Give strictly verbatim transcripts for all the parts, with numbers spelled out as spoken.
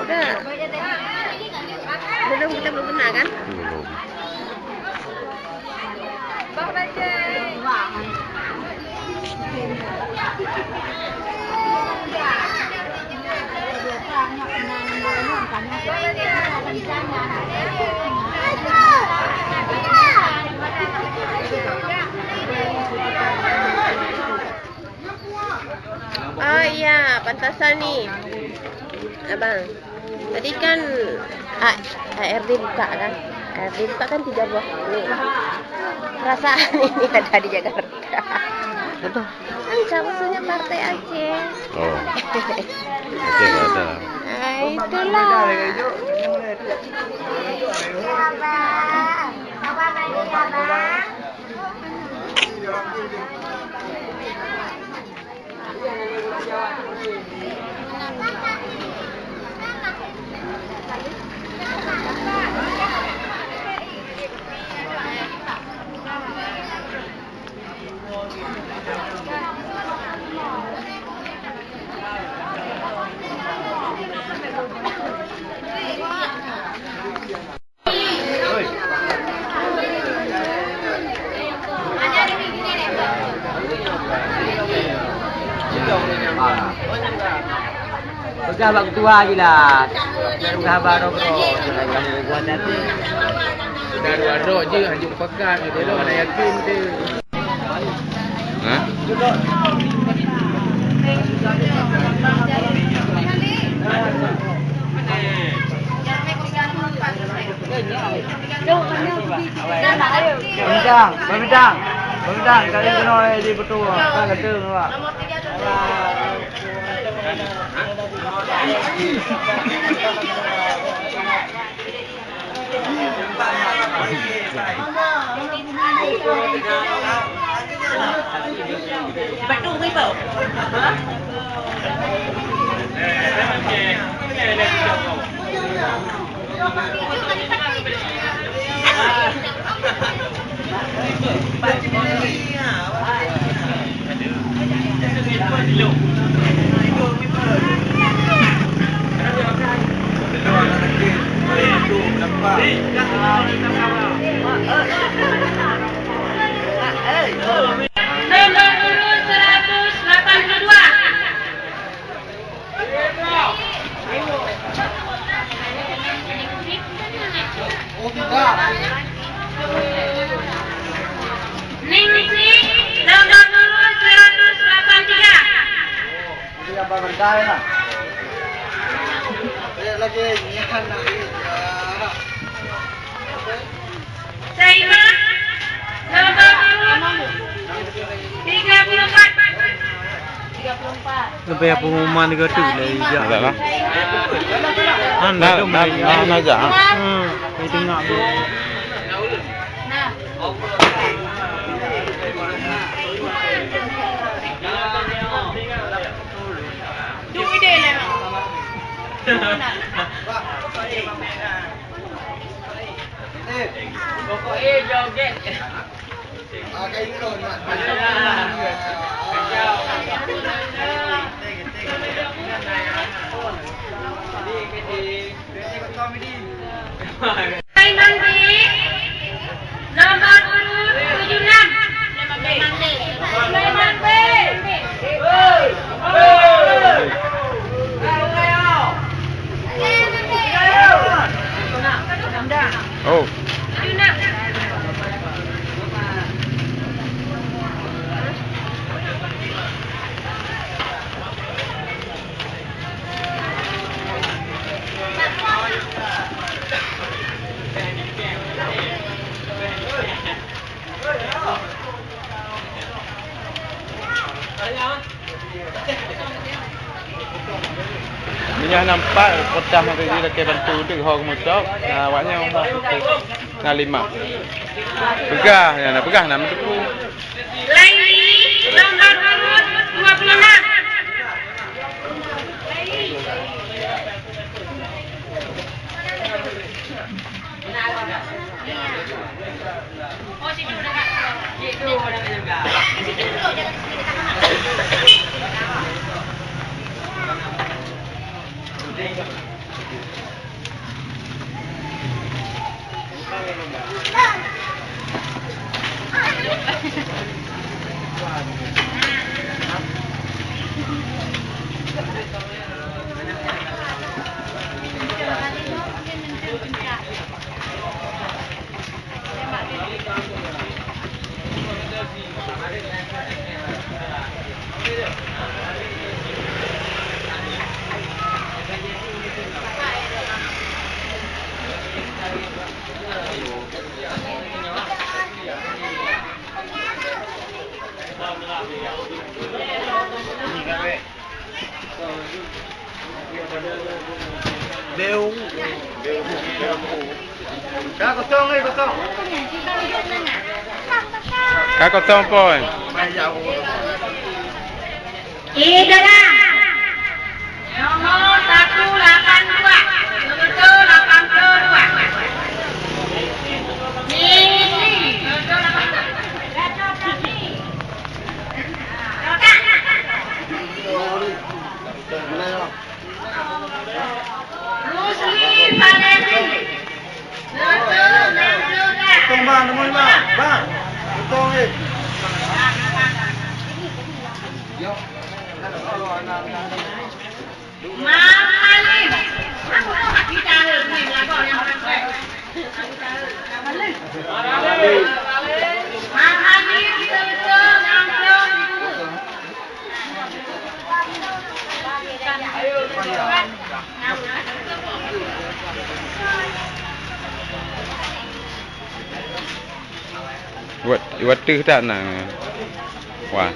Udah. Belum, kita belum kenal, kan? Belum. Oh iya, pantasan nih. Abang, tadi kan A-, A R D buka kan? A R D buka kan tiga buah. Nih. Perasaan ini ada di Jakarta. Apa? Enggak, maksudnya partai Aceh. Oh. Aceh nggak ada. Ah, itulah. Peugah bak ketua je lah. Peugah bak roh-roh. Baru arok je, anjing pekat gitu. Lo ada yakin tu. Ha? Peminta, peminta, peminta, kali kena di betul. Kan kata awak. Nomor urut seratus lapan puluh dua. Ningsih, nomor urut seratus lapan tiga. Saimah, nomor urut tiga puluh empat. Leubeh pengumuman ke tu dari ijak. Enggak lah. Kan dah tu main. Nah, nah, nah, nah. Hmm, dia tengok tu. Sulaiman B, nomor urut tujuh enam. Sulaiman B. Oh. Tujuh enam. Meunyoe nampak kotak mantong jih lakèe bantu deuh ho keumeutok, nah, awaknyan na lima. Peugah, ya, na peugah na meuteupeu. Laili, nomor urut dua puluh enam. Ka kosong, eh, kosong. Ka kosong, Poi. Ih, dadah. Nomor satu lapan dua, Toto lapan puluh dua. Ni, Toto lapan puluh dua. Rusli Fadli. Toto enam puluh dua. Kosong, bang. Nomor lima. Bang. Kosong, eh. Mam Halim. Kita harus ni lagu yang berkait. Mam Halim, Toto enam puluh dua. Wat, wat teuh tak na. Wah.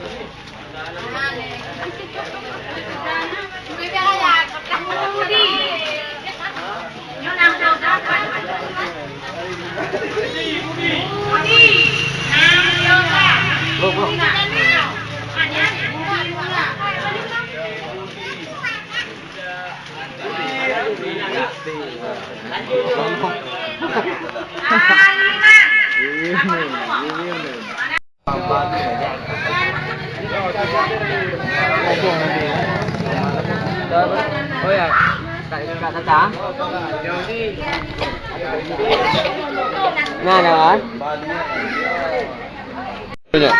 Nah, kawan. Tunjuk.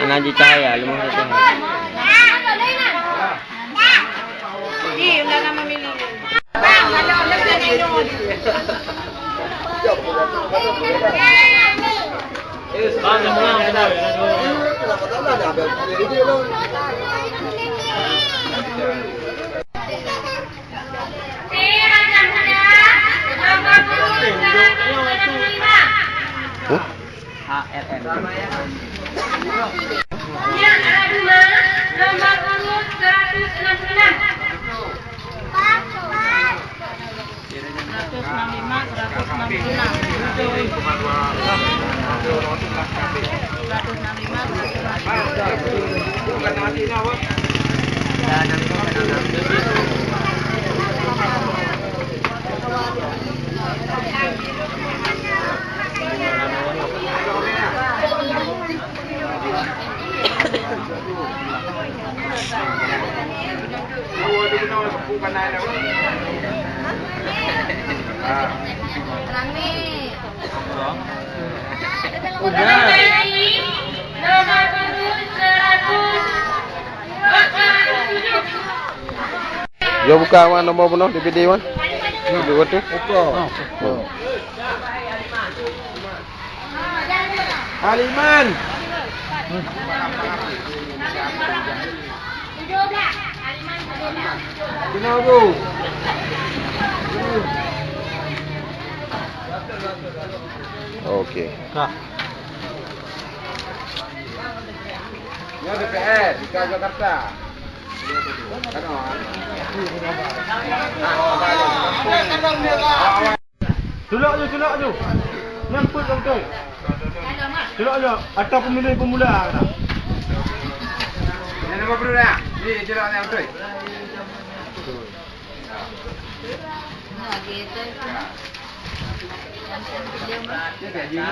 Ngaji cahaya, lima ratus. Huh? H R M. Yang kedua, nomor urut seratus enam puluh enam. Seratus enam lima, seratus enam puluh enam. Seratus enam lima, seratus enam puluh enam. Yo buka wan nombor bunoe D V D wan. D V D wan tu. Buka. Oh. Haliman. Kena tu. Okey. Ka. Nyoe D P R di Jakarta. Tulak ju, tulak ju. Nyang peuet ka beutôi. Tulak ju, atau pemilih pemula ka. Nyang nombor peuet dah. Ni tulak nyang beutôi.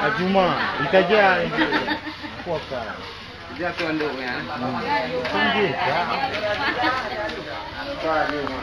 Ajuma, ikaja. Kuaka. Dia tu anduknya. Kan dia.